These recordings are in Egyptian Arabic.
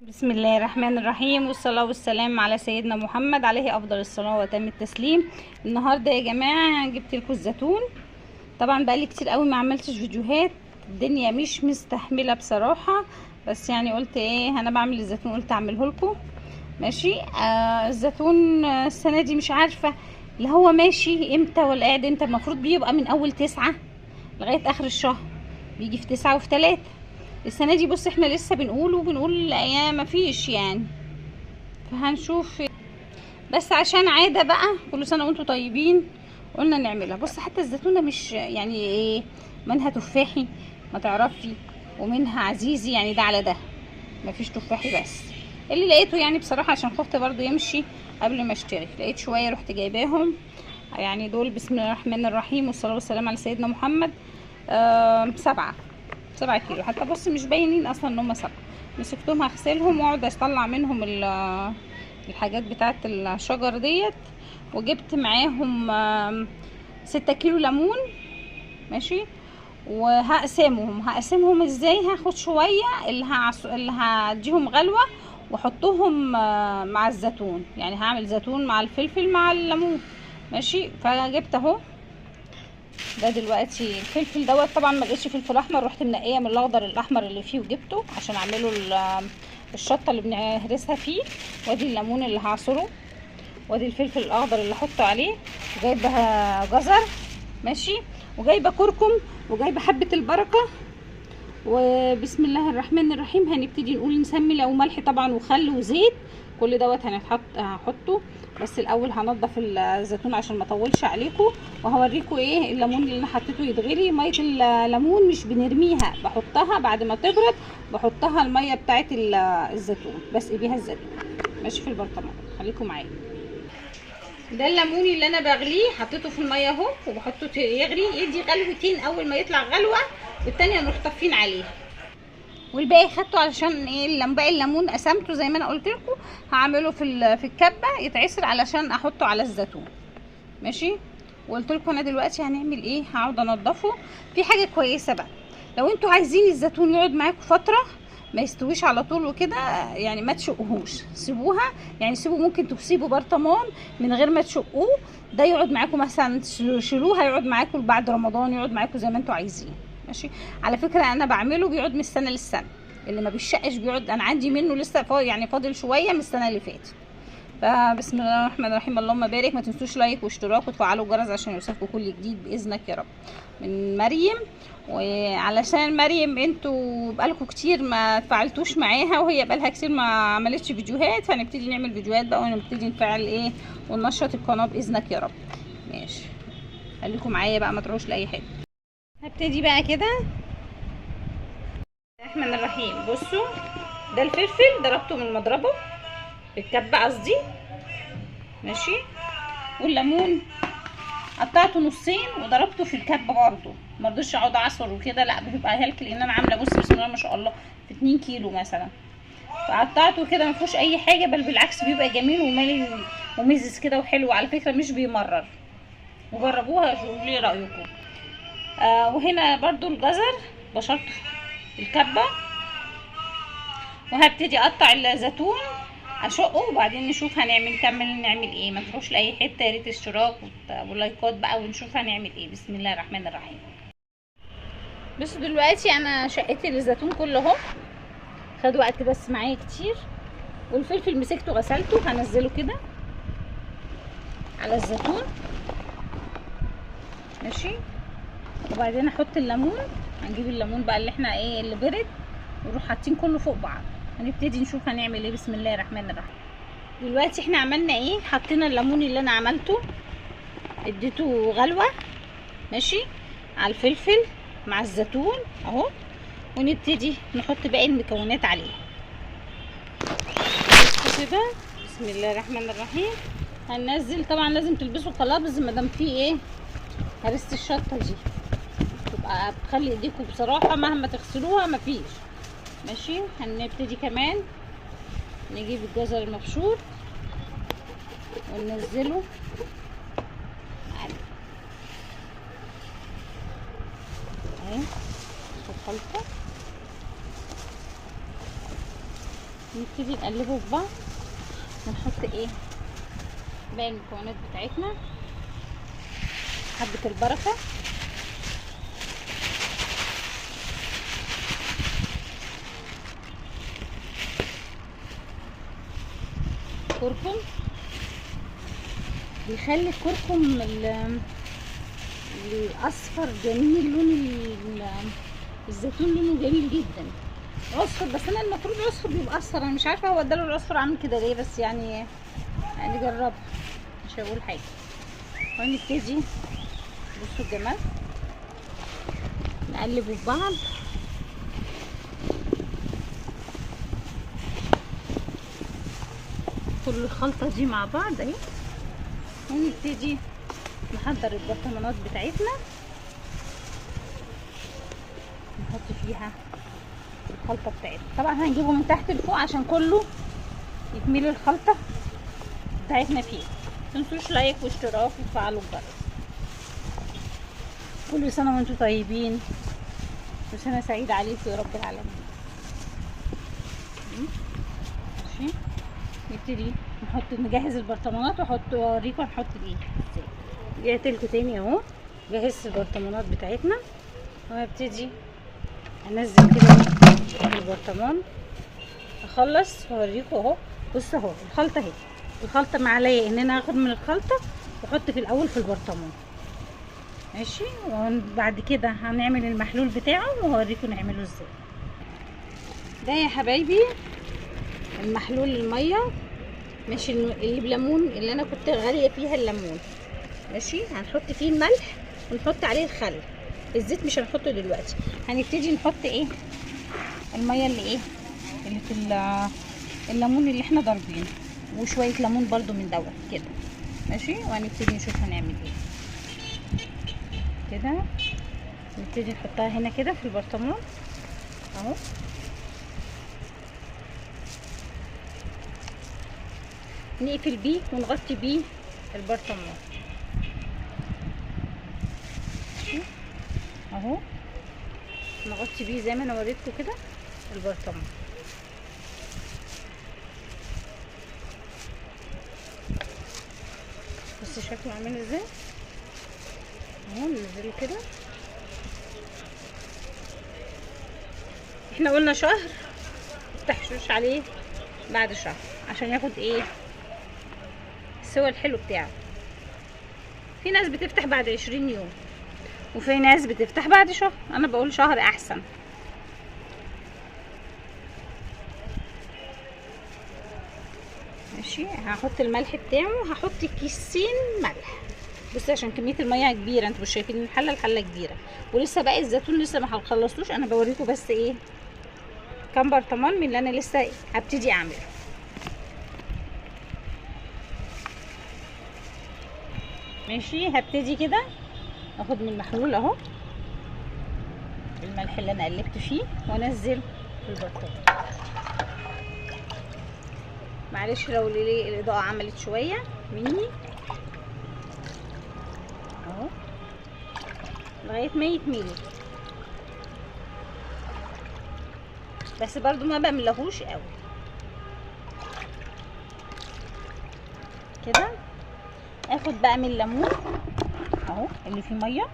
بسم الله الرحمن الرحيم، والصلاة والسلام على سيدنا محمد عليه افضل الصلاة وتم التسليم. النهارده يا جماعة جبت لكم الزيتون. طبعا بقالي كتير قوي ما عملتش فيديوهات، الدنيا مش مستحمله بصراحة، بس يعني قلت ايه انا بعمل الزيتون قلت اعمله لكم. ماشي. الزيتون السنة دي مش عارفه اللي هو ماشي امتى ولا قاعد امتى. المفروض بيبقى من اول 9 لغاية اخر الشهر، بيجي في 9 وفي 3. السنة دي بص احنا لسه بنقول وبنقول يا مفيش يعني، فهنشوف. بس عشان عادة بقى كل سنة وانتم طيبين قلنا نعملها. بص حتى الزيتونه مش يعني ايه، منها تفاحي ما تعرفي ومنها عزيزي، يعني ده على ده مفيش تفاحي. بس اللي لقيته يعني بصراحة عشان خفت برضو يمشي قبل ما اشتري، لقيت شوية رحت جايباهم. يعني دول بسم الله الرحمن الرحيم والصلاة والسلام على سيدنا محمد. 7 كيلو حتى. بص مش باينين اصلا ان هم 7. مسكتهم هغسلهم واقعد اطلع منهم الحاجات بتاعه الشجر ديت. وجبت معاهم 6 كيلو ليمون. ماشي. وهقسمهم. هقسمهم ازاي؟ هاخد شوية اللي هديهم غلوه واحطهم مع الزيتون، يعني هعمل زيتون مع الفلفل مع الليمون. ماشي. فجبت اهو ده دلوقتي الفلفل دوت. طبعا ما لقيتش فلفل احمر، رحت منقيه من الاخضر الاحمر اللي فيه وجبته عشان اعمله الشطه اللي بنهرسها فيه. وادي الليمون اللي هعصره، وادي الفلفل الاخضر اللي احطه عليه. وجايبه جزر، ماشي، وجايبه كركم، وجايبه حبه البركة. وبسم الله الرحمن الرحيم هنبتدي نقول نسمي لو ملح طبعا وخل وزيت، كل دوت هحطه. بس الاول هنضف الزيتون عشان ما اطولش عليكم، وهوريكم ايه الليمون اللي انا حطيته يتغلي. مية الليمون مش بنرميها، بحطها بعد ما تبرد، بحطها المية بتاعه الزيتون، بسقي بيها الزيتون. ماشي في البرطمان. خليكم معايا. ده الليمون اللي انا بغليه حطيته في المية اهو، وبحطه يغلي، يدي غلوتين. اول ما يطلع غلوه والتانية نروح طافين عليه. والباقي خدته علشان ايه؟ باقي الليمون قسمته زي ما انا قلت لكم، هعمله في الكبه يتعصر علشان احطه على الزيتون. ماشي. وقلت لكم انا دلوقتي هنعمل ايه، هقعد انضفه. في حاجة كويسة بقى، لو انتوا عايزين الزيتون يقعد معاكم فترة ما يستويش على طول وكده، يعني ما تشقوهوش، سيبوها يعني سيبوا، ممكن تسيبوا برطمان من غير ما تشقوه، ده يقعد معاكم مثلا، شيلوه هيقعد معاكم بعد رمضان، يقعد معاكم زي ما انتوا عايزين. ماشي. على فكرة انا بعمله بيقعد من السنة للسنة، اللي ما بيشقش بيقعد. انا عندي منه لسه يعني فاضل شوية من السنة اللي فاتت. فبسم الله الرحمن الرحيم، اللهم بارك. ما تنسوش like واشتراك وتفعلوا الجرس عشان يوصلكم كل جديد باذنك يا رب. من مريم، وعلشان مريم انتوا بقالكم كتير ما تفاعلتوش معاها، وهي بقالها كتير ما عملتش فيديوهات، فهنبتدي نعمل فيديوهات بقى ونبتدي نفعل ايه وننشط القناة باذنك يا رب. ماشي، خليكم معايا بقى ما تروحوش لاي حتة. هبتدي بقى كده. الرحمن الرحيم. بصوا ده الفلفل ضربته من المضربه بالكبه قصدي. ماشي. والليمون قطعته نصين وضربته في الكبه برضو، ما رضيتش اقعد اعصر وكده، لا بيبقى هلك، لان انا عامله بص بسم الله ما شاء الله في 2 كيلو مثلا، فقطعته كده ما فيهوش اي حاجة، بل بالعكس بيبقى جميل ومالي ومزز كده وحلو. على فكرة مش بيمرر، وجربوها شوفوا لي رايكم. وهنا برضو الجزر بشرته الكبه، وهبتدي اقطع الزيتون اشقه، وبعدين نشوف هنعمل نكمل نعمل ايه. ما تروحوش لاي حتة، يا ريت اشتراك ولايكات بقى، ونشوف هنعمل ايه. بسم الله الرحمن الرحيم. بصوا دلوقتي انا شقيت الزيتون كله اهو، خد وقت بس معايا كتير. والفلفل مسكته غسلته، هنزله كده على الزيتون. ماشي. وبعدين احط الليمون. هنجيب الليمون بقى اللي احنا ايه اللي برد، ونروح حاطين كله فوق بعض. هنبتدي نشوف هنعمل ايه. بسم الله الرحمن الرحيم. دلوقتي احنا عملنا ايه، حطينا الليمون اللي انا عملته، اديته غلوه ماشي على الفلفل مع الزيتون اهو، ونبتدي نحط باقي المكونات عليه كده. بسم الله الرحمن الرحيم. هننزل طبعا لازم تلبسوا قلابز ما دام فيه ايه هرسه الشطه دي، تبقى بتخلي ايديكم بصراحة مهما تغسلوها مفيش. ماشي. هنبتدي كمان نجيب الجزر المبشور وننزله عليه اهي الخلطة. نبتدي نقلبه في بعض ونحط ايه باقي المكونات بتاعتنا. حبة البركة، كركم، بيخلي الكركم الاصفر جميل، لون الزيتون لونه جميل جدا. عصفر، بس انا المفروض عصفر بيبقى اصفر، انا مش عارفه هو اداله العصفر عامل كده ليه، بس يعني جربه مش هقول حاجة. وهنبتدي بصوا الجمال، نقلبه في بعض. كل الخلطة دي مع بعض اهي. ونبتدي نحضر البرطمانات بتاعتنا، نحط فيها الخلطة بتاعتنا. طبعا هنجيبه من تحت لفوق عشان كله يكمل الخلطة بتاعتنا فيه. متنسوش لايك واشتراك وتفعلوا الجرس. كل سنة وانتم طيبين، وسنة سعيدة عليكم يا رب العالمين. ماشي، نبتدي نحط، نجهز البرطمانات واحط واوريكم هنحط ايه ازاي. رجعت لكم تاني اهو، جهزت البرطمانات بتاعتنا وهبتدي انزل كده البرطمان. اخلص واوريكم اهو. بصوا اهو الخلطة اهي، الخلطة ما عليا ان انا هاخد من الخلطة واحط في الاول في البرطمان. ماشي، وبعد كده هنعمل المحلول بتاعه وهوريكم نعمله ازاي. ده يا حبايبي المحلول المية، ماشي، اللي بليمون اللي انا كنت غالية فيها الليمون. ماشي، هنحط فيه الملح ونحط عليه الخل، الزيت مش هنحطه دلوقتي. هنبتدي نحط ايه المية اللي ايه اللي في الليمون اللي احنا ضاربينه، وشوية ليمون برده من دوت كده. ماشي، وهنبتدي نشوف هنعمل ايه كده. نبتدي نحطها هنا كده في البرطمان اهو. نقفل بيه ونغطي بيه البرطمان اهو، نغطي بيه زي ما انا وريتكم كده البرطمان. بصي شكله عامل ازاي اهو. ننزله كده، احنا قلنا شهر، متحشوش عليه بعد شهر عشان ياخد ايه السوى الحلو بتاعه. في ناس بتفتح بعد 20 يوم، وفي ناس بتفتح بعد شهر، انا بقول شهر احسن. ماشي، هحط الملح بتاعه، هحط كيسين ملح. بصي عشان كمية المية كبيرة، انتوا مش شايفين الحلة، الحلة كبيرة ولسه باقي الزيتون لسه ما خلصتوش. انا بوريكم بس ايه كام برطمان من اللي انا لسه هبتدي اعمله. ماشي، هبتدي كده اخد من المحلول اهو الملح اللي انا قلبت فيه وانزل في البرطمان. معلش لو الاضاءة عملت شوية مني اهو، لغاية ما يتملي، بس برضو ما بملهوش قوي كده. اخد بقى من الليمون اهو اللي فيه مية،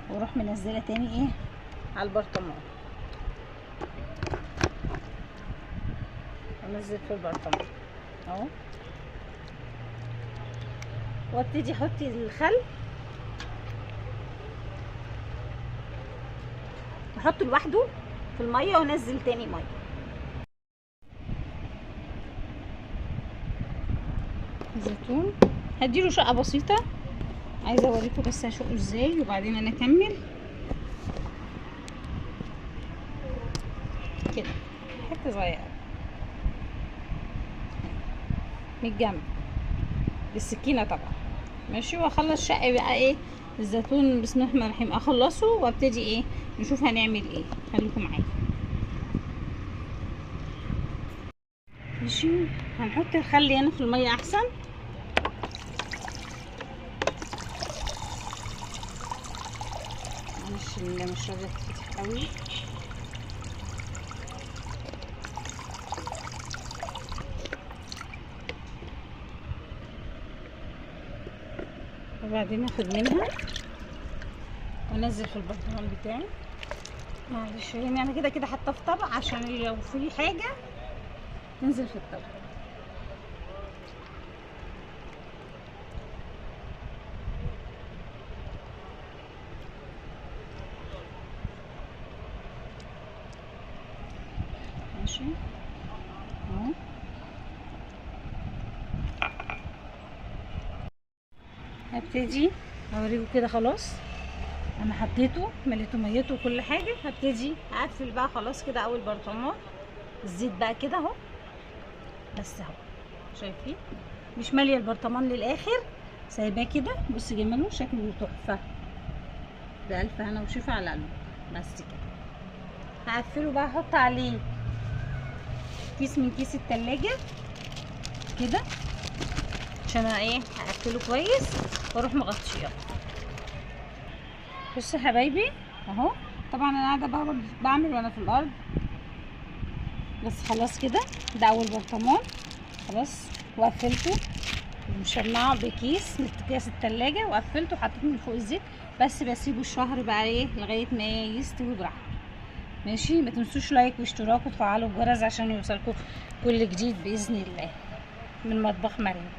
واروح منزله تاني ايه على البرطمان، انزل في البرطمان اهو، وابتدي احط الخل، احطه لوحده في المية وانزل تاني مية. زيتون هديله شقه بسيطة، عايزه اوريكم بس هشقه ازاي وبعدين انا اكمل كده. حتة صغيرة من الجنب بالسكينة طبعا. ماشي، واخلص شق بقى ايه الزيتون، بسم الله الرحمن الرحيم، اخلصه وابتدي ايه نشوف هنعمل ايه. خليكم معايا. ماشي، هنحط الخل هنا في المية احسن. معلش مش راضية تتفتح قوي. وبعدين اخد منها وانزل في البرطمان بتاعي. معلش يعني انا كده كده حاطاه في طبق عشان لو في حاجة تنزل في الطبق. ماشي اهو. هبتدي اوريكم كده. خلاص انا حطيته، مليته ميته وكل حاجة. هبتدي اقفل بقى خلاص كده اول برطمان الزيت بقى كده اهو، بس اهو شايفين مش ماليه البرطمان للاخر، سايباه كده. بصوا جماله، شكله تحفة، بألف هنا وشفا على قلبك. بس كده هقفله بقى، احط عليه كيس من كيس التلاجة كده عشان انا ايه هقفله كويس واروح مغطيه. بصوا يا حبايبي اهو، طبعا انا قاعدة بعمل وانا في الارض، بس خلاص كده ده اول برطمان خلاص، وقفلته ومشمعه بكيس من اكياس التلاجة، وقفلته وحطيت من فوق الزيت، بس بسيبه الشهر بقى ايه لغاية ما يستوي براحته. ماشي، ما تنسوش لايك واشتراك وتفعلوا الجرس عشان يوصلكم كل جديد باذن الله من مطبخ مريم.